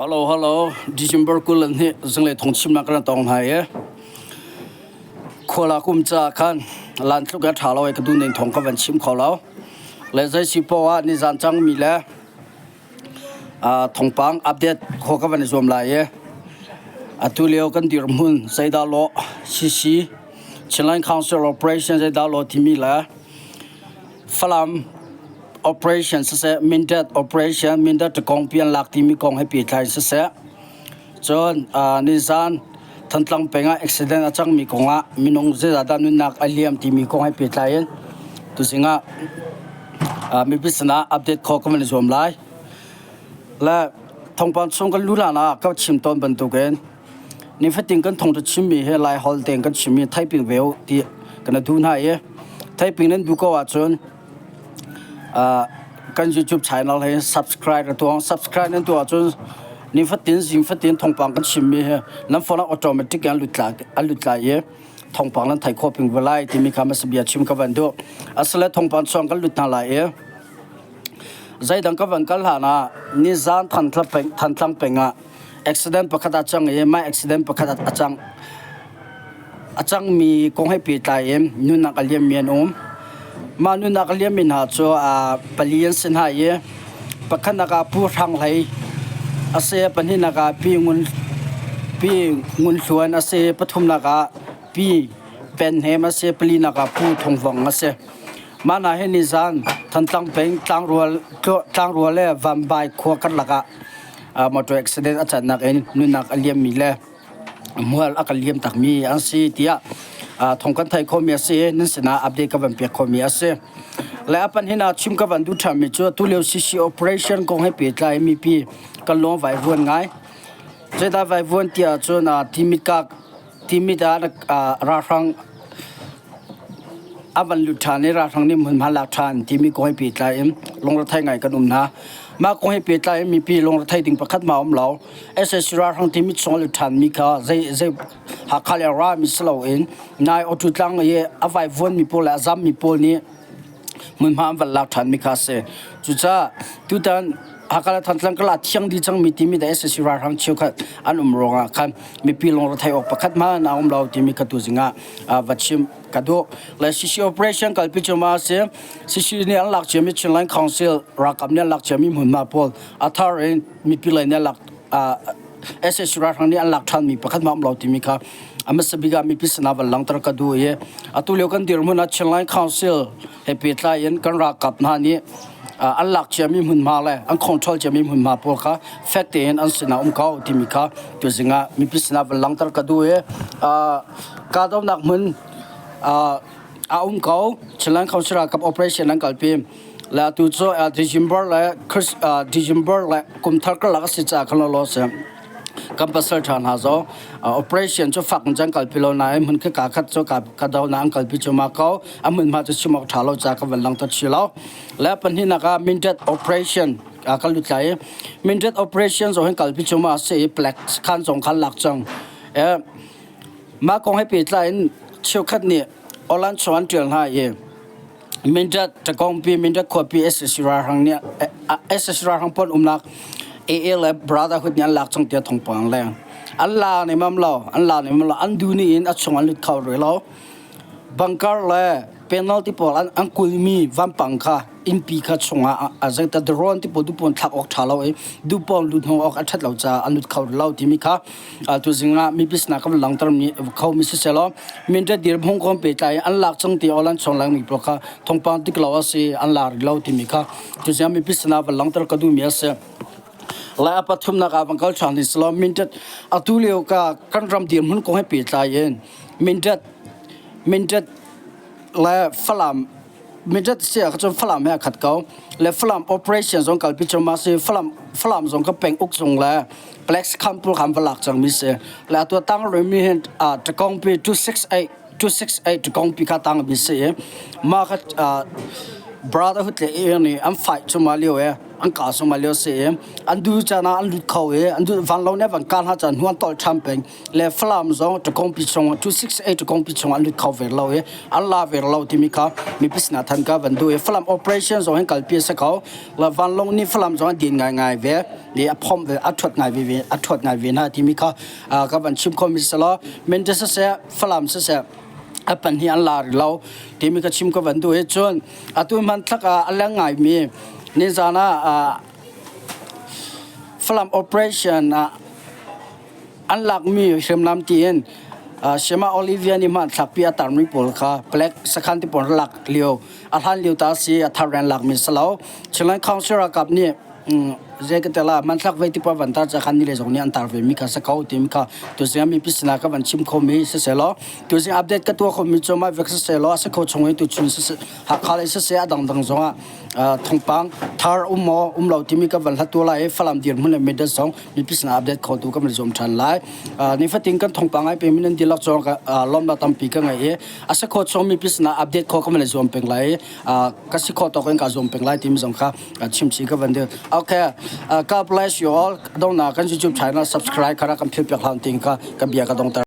Hello, hello. December 22 zinglei thawngchimnak kan tong hna i khuala kum ca khan lan tluk a ṭha lo i ka dun ning thawng ka van chim kho lo. Le zei si poah ah nizan cangmi le thawngpang update khawh ka van i zuam lai i atu lio kan dirhmun zeidah lawh CC Chinland Council Operation zeidah lawh timi le Falam operation siseh, Mindat operation, Mindat kong pi an lak timi kong he pehtlai in siseh, cun nizan Thantlang peng ah accident a cangmi kong ah minung zeizah dah nunnak a liam timi kong he pehtlai in tuzing ah mipi sinah update khawh kan van i zuam lai. Le thawngpang chung kan luh hlan ah ka chim tawn bantukin nifatin kan thawngṭha chimmi hi Laiholh tein kan chimmi theiping ve u ti kan i duh hna i theiping nan duh ko ahcun kan YouTube channel hi subscribe ka tuah. Subscribe nan tuah ahcun nifatin zing fatin thawngpang kan chimmi hi nan phone ah automatic in an lut lai i thawngpang nan theih khawh ping ve lai timi kha hmasa bia chim ka van duh. Asile thawngpang chuang kan lut hna lai i zeidang ka van kal hlan ah nizan Thantlang peng ah accident pakhat a cang i mah accident pakhat a cang a cangmi kong he pehtlai in nunnak a liammi an um. Mah nunnak a liammi hna cu pali an si hna i pakhatnak ah Pu Hrang Hlei a si, pahnihnak ah Pi Ngun Pi Ngun Hluan a si, pathumnak ah Pi Pen Hnem a si, palinak ah Pu Thung Vong a si. Mah hna hi nizan Thantlang peng Tlangrual Tlangrual le Vanbai khua karlak ah motor accident a cannak in nunnak a liammi le mual a kan liam takmi an si tiah thong kan theih khawhmi a si i nan sinah update ka van pek khawhmi a si. Le a panhin ah chim ka van duh ṭhanmi cu tulio CC operation kong he pehtlai mipi kan lung vai vuan ngai. Zeidah vai vuan tiah cun Timit ka Timit ah ralhrang a van lut ṭhan i ralhrang nih hmunhma lak ṭhan timi kong he pehtlai in lungrethei ngai kan um hna. Mah kong he pehtlai in mipi lungrethei ding pakhat ma um lo. SAC ralhrang Timit chung a lut ṭhanmi kha zei zei Hakha le rami si loin nai awṭu tlang i a vaivuanmi pawl le a zammi pawl nih hmunhma an van lak ṭhanmi kha a si. Cucaah tutan Hakha le Thantlang kala thiang dih cangmi timi da SAC ralhrang cheukhat an um ruangah khan mipi lungrethei awk pakhat hmanh a um lo timi kha tuzing ah va chim ka duh. Le CC operation kalpi cu ma si CC nih an lak ciami Chinland Council ralkap nih an lak ciami hmunhma pawl a thar in mipi lei nih an lak SAC ralhrang nih an lak ṭhanmi pakhat hmanh um lo timi kha a hmasa bik ah mipi sinah van langhter ka duh i atu lio kan dirhmun ah Chinland Council he pehtlai in kan ralkap hna nih an lak ciami hmunhma le an control ciami hmunhma pawl kha fek tein an sinah um ko timi kha tuzing ah mipi sinah van langhter ka duh i kahdohnak hmun a um ko. Chinland Council ralkap operation an kalpi. Le atu cu December le December le kumthar karlak a si caah khan law si kan pasal ṭha hna zong operation cu fak in can kalpi lo nain hmun khi ka khat cu ka do na an kalpi cu ma ko a hmunhma cu chim awk ṭha lo ca ka van lang ta chi lo le pahnihnak ah Mindat operation ka lut lai i Mindat operation zong hin kalpi cu ma si i black khan zong khan lak cang mah kong he pehtlai in cheukhat nih Olan chung an ṭial hna i Mindat Ṭakawngpi Mindat khuapi SAC ralhrang nih SAC ralhrang pawl umnak AA le Brotherhood nih an lak cang tiah thawngpang leng. An la ne mam lo, an la ne mam lo, an du nih in a chung an lut kho rih lo. Bunker le penalty pawl an kulmi vampang kha innpi kha chungah a zeita drone ti pawl dupawn thlak awk ṭha lo i dupawn lut hnu awk a ṭhat lo caah an lut kho lo timi kha tuzing ah mipi sinah kan langhter mi kho mi siselaw minṭet dir hmung kong pehtlai an lak cang ti awlan chong lang mi pawl kha thawngpang tik lo a si an la rih lo timi kha tuzing ah mipi sinah van langhter ka duh mi a si. Lai a pathumnak ah van kal ṭhan ni selaw minṭet atu lio ka kan ram dirhmun kong he pehtlai in minṭet minṭet le Falam Mindat si ah cun Falam he a khat ko. Le Falam operation zong kalpi cu ma si Falam Falam zong ka peng uk zung le Plex Khampur khan va lak cang mi si. Le atu tang rui mi hin Takongpi 268 268 Takongpi kha tang mi si i ma kha. Brotherhood le AA nih an fight cuahmah lio i an kah cuahmah lio a si i an duh caan ah an lut kho i an duh vanlawng nih a van kah hna caan hnu an tolh ṭhan peng. Le Falam zong Ṭakawngpi chung 268 Ṭakawngpi chung an lut kho ve lo i an la ve lo timi kha mipi sinah than ka van duh i Falam operation zong hin kalpi a si kho. Le vanlawng nih Falam zong an din ngaingai ve i a phomh ve a ṭhuat ngai ve a ṭhuat ngai ve hna timi kha ka van chim khomi si law Mindat siseh Falam siseh a pan hi an la rih lo timi ka chim ka van duh i cun atu hmanthlak ah a leng ngaimi nizan ah Falam operation ah an lakmi hriamnam tiin Shema Olivia nih hmanthlakpi a tarmi pawl kha palek sakhan ti pawl lak lio a hlan lio ta si a thar an lakmi si lo. Chinland Council ralkap nih zei ka tela hmanthlak vei ti pa van tar ca khan ni le zong nih an tar ve mi kha sa kho tim kha tuzing mipi sinah ka van chim kho mi siselaw tuzing update ka tuah kho mi cu mai vek siselaw a si kho chung i tuchun Hakha lei siseh a dangdang zongah thawngpang thar um maw um lo timi ka van hlat tu lai i Falam dirhmun le Mindat zong mipi sinah update kho tu kan van zuam ṭhan lai. Nifatin kan thawngpang ai pemi nan dihlak cungah ka lawmnak tampi ka ngei i a si khawh chung mipi sinah update khawh kan van zuam peng lai i ka si khawh tawk in ka zuam peng lai timi zong kha chimchih ka van duh. Okay, God bless you all. Dongnak kan YouTube channel subscribe kha rak kan philh piak hlan ting kha ka bia ka dongter.